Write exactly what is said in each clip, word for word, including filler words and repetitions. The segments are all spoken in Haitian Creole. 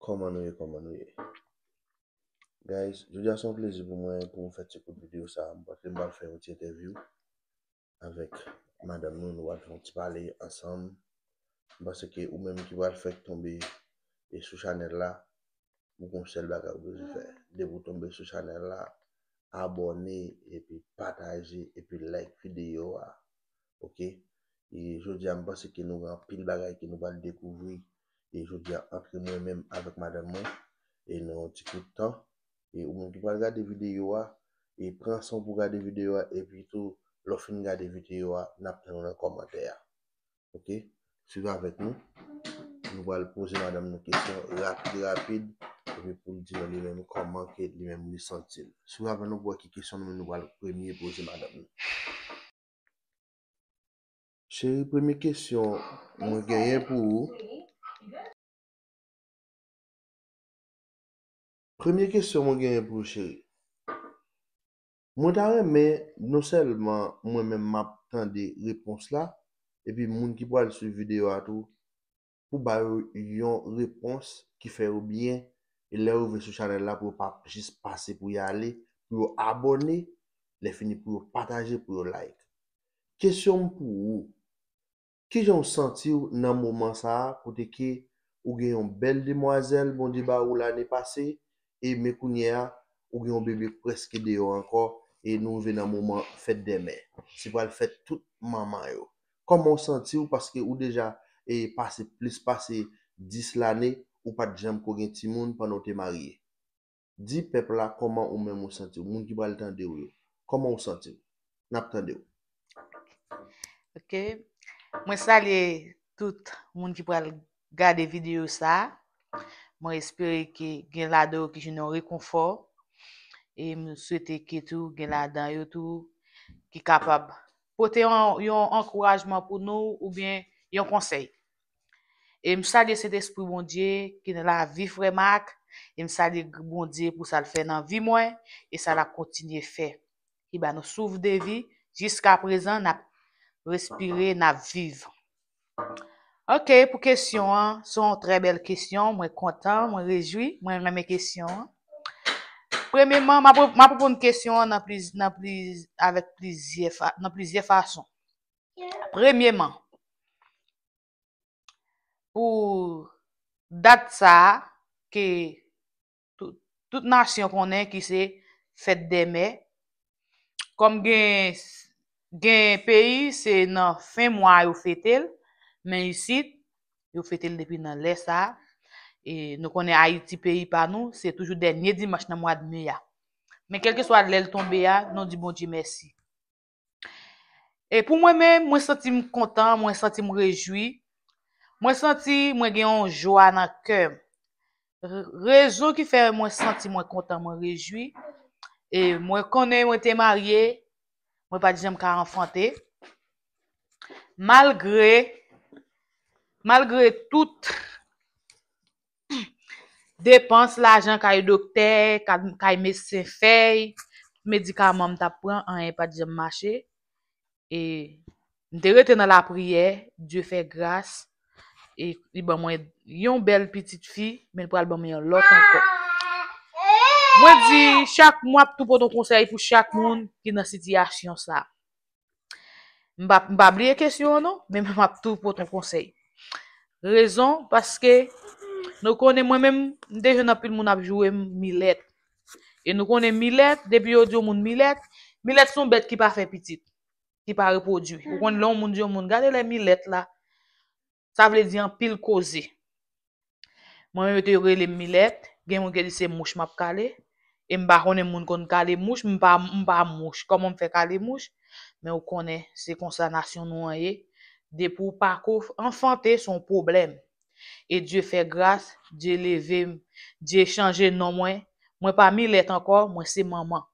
Kòman nou ye, kòman nou ye? Guys, jodi a se yon plezi pou mwen pou m fè ti kout videyo sa. M panse m pral fè yon ti entèvyou avèk madanm nou, nou pral fè yon ti pale ansanm. M panse ke ou menm ki pral fèk tonbe e sou chanèl la, ou gon sèl bagay ou bezwen fè. Depi w tonbe sou chanèl la, abòne, epi pataje, epi like videyo a. Oke? E jodi a, m panse ke nou gen anpil bagay ke nou pral dekouvri. E jodi a, antre mwen menm avèk madanm mwen, e nan yon ti kout tan, e ou menm ki pral gade videyo a, e pran san w pou gade videyo a, epi tou, lè w fin gade videyo a, n ap tann ou nan kòmantè a. Oke? Swiv avèk nou. Nou pral poze madanm nou kesyon rapid, rapid, epi pou l di nou li menm kòman ke li menm li santi l. Swiv avèk nou pou wè ki kesyon nou menm nou pral premye poze madanm nou. Cheri, premye kesyon mwen genyen pou ou. Premye kesyon mwen genyen pou ou, cheri. Mwen ta renmen non sèlman mwen menm m ap tande repons la, epi moun ki pral swiv videyo a tou, pou ba yo yon repons ki fè yo byen, e lè yo rive sou chanèl la, pou yo pa jis pase pou y ale, pou yo abòne, lè fini pou yo pataje, pou yo like. Kesyon m pou ou, kijan w santi w nan moman sa a, kote ke ou gen yon bèl demwazèl Bondye ba ou lane pase, e men kounye a, ou gen yon bebe k prèske deyò ankò, e nou rive nan moman fèt dè mè. Se pral fèt tout manman yo. Kòman w santi w? Paske ou deja, e, pase plis pase dis lane, ou pa t janm ko gen timoun pandan w te marye. Di pèp la kòman ou menm ou santi w, moun ki pral tande w yo. Kòman w santi w? N ap tande w. Ok. Mwen salye tout moun ki pral gade videyo sa. Mwen espere ke gen ladan yo ki jwenn yon rekonfò. E m swete ke tou gen ladan yo tou ki kapab pote yon, yon ankourajman pou nou oubyen yon konsèy. E m salye Sentespri Bondye ki nan lavi frè Marc. E m salye Bondye pou sa l fè nan vi mwen e sa l ap kontinye fè. Ki ba nou souf de vi. Jiska prezan, n ap respire, n ap viv. Ok, pou kesyon an, se yon trè bèl kesyon. Mwen kontan, mwen rejwi, mwen renmen kesyon an. Premyeman, m ap, m ap reponn kesyon an nan pliz, nan pliz, avèk plizyè, fa, nan plizyè fason. Premyeman, pou dat sa a ke tout, tout nasyon konnen ki se fèt dè mè. Kòm gen, gen peyi, se nan fen mwa yo fete l, men isit, yo fete l depi nan lè sa a. E nou konnen Ayiti, peyi pa nou, se toujou dènye dimanch nan mwa d me a. Men kèlkeswa lè l tonbe a, nou di Bondye mèsi. E pou mwen menm, mwen santi m kontan, mwen santi m rejwi. Mwen santi mwen gen yon jwa nan kè m. Rezon ki fè mwen santi mwen kontan, mwen rejwi, e mwen konnen mwen te marye, mwen pa t janm ka anfante. Malgre, malgre tout depans, lajan kay doktè, kay medsen fèy, medikaman m t ap pran, anyen pa t janm mache. E m te rete nan lapriyè, Dye fè gras, e li ban mwen yon bèl pitit fi, men l pral ban mwen yon lòt ankò. Mwen di, chak mwa, m ap tou pote yon konsèy pou chak moun ki nan sitiyasyon sa. M pa, m pa bliye kesyon an non, men m ap tou pote yon konsèy. Rezon, paske nou konnen mwen menm, m te jwenn anpil moun ap joure m milèt. E nou konnen milèt, depi yo di yon moun milèt, milèt se yon bèt ki pa fè pitit, ki pa repwodui. Ou konn lè yon moun di yon moun, gade lè milèt la, sa vle di anpil koze. Mwen menm yo te rele m milèt, gen moun ki di se mouch m ap kale, e m pa konnen moun konn kale mouch, m pa, m pa mouch, kòman m fè kale mouch? Men ou konnen se konsa nasyon nou an ye, depi w pa ko anfante se yon pwoblèm. E Dye fè gras, Dye leve m, Dye chanje non mwen, mwen pa milèt ankò, mwen se manman.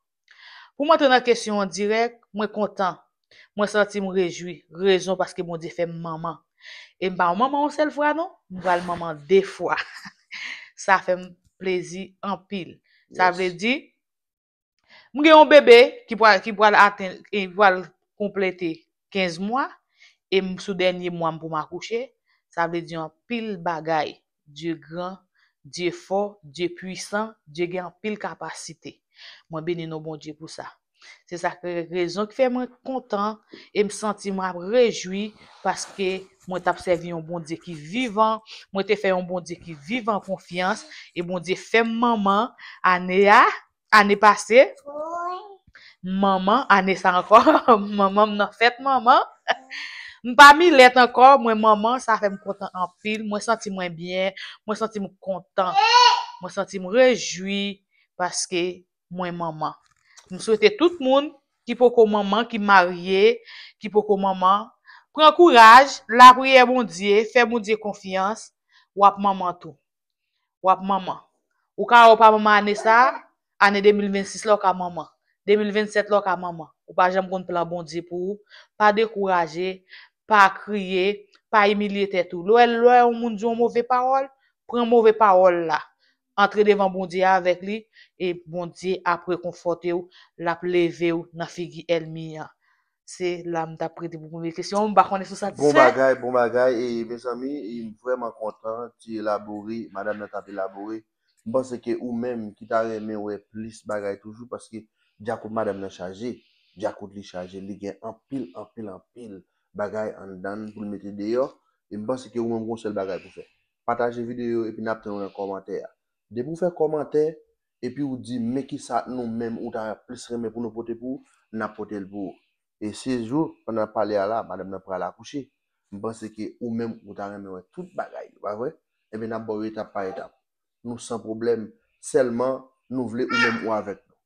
Pou m antre nan kesyon an dirèk, mwen kontan. Mwen santi m rejwi. Rezon paske Bondye fè m manman. E m pa yon manman yon sèl fwa non, m pral manman de fwa. Sa fè m plezi anpil. Sa vle di, m gen yon bebe ki pral, ki pral atenn, ki pral konplete kenz mwa, e m sou dènye mwa m pou m akouche. Sa vle di anpil bagay. Dye gran, Dye fò, Dye pwisan, Dye gen anpil kapasite. Mwen beni non Bondye pou sa. Se sa k rezon ki fè mwen kontan e m santi mwen ap rejwi paske mwen t ap sèvi yon Bondye ki vivan, mwen te fè yon Bondye ki vivan konfyans e Bondye fè m manman ane a, ane pase. Manman, ane sa ankò, manman m nan fèt manman. M pa milèt ankò, mwen manman, sa fè m kontan anpil, mwen santi mwen byen, mwen santi m kontan, mwen santi m rejwi paske mwen manman. M swete tout moun ki poko manman, ki marye, ki poko manman, pran kouraj, lapriyè Bondye, fè Bondye konfyans, w ap manman tou. W ap manman. Ou ka wè w pa manman ane sa, ane de mil vennsis la w ka manman. De mil vennsèt la w ka manman. Ou pa janm konn plan Bondye pou ou. Pa dekouraje, pa kriye, pa imilye tèt ou. Lè w wè yon moun di yon move pawòl, pran move pawòl la. Antre devan Bondye avèk li e Bondye ap rekonfòte w, l ap leve w nan figi ènmi an. Se la m t ap prete pou premye kesyon. M pa konnen si w satisfè. Bon bagay, bon bagay. E mezanmi, e m vrèman kontan ti elabore, madanm nan t ap elabore. M panse ke ou menm ki ta renmen wè plis bagay toujou, paske djakout madanm nan chaje. Djakout li chaje, li gen anpil, anpil, anpil bagay anndan l pou l mete deyò. E m panse ke ou menm gon sèl bagay pou fè. Pataje videyo epi n ap tann ou nan kòmantè a. Depi w fè kòmantè, epi w di men kisa nou menm ou ta plis renmen pou nou pote pou ou, n ap pote l pou ou. E se jou, pandan n ap pale a la, madanm nan pral akouche. M panse ke ou menm ou ta renmen wè tout bagay yo, pa vre? Ebyen n ap ba w etap pa etap. Nou san pwoblèm, sèlman nou vle ou menm ou avèk nou.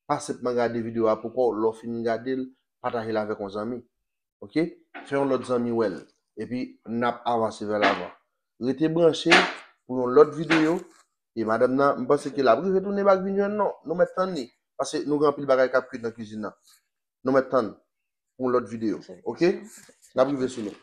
Pa senpman gade videyo a pou kò w, lè w fin gade l, pataje l avèk yon zanmi. Oke? Fè yon lòt zanmi wè l. Epi n ap avanse vè lavan. Rete branche pou yon lòt videyo. E madanm nan, m panse ke l ap rive tounen bak vin jwenn nou. Nou mèt tann li. Paske nou gen anpil bagay k ap kwit nan kizin nan. Nou mèt tann pou yon lòt videyo. Oke? N ap rive sou nou.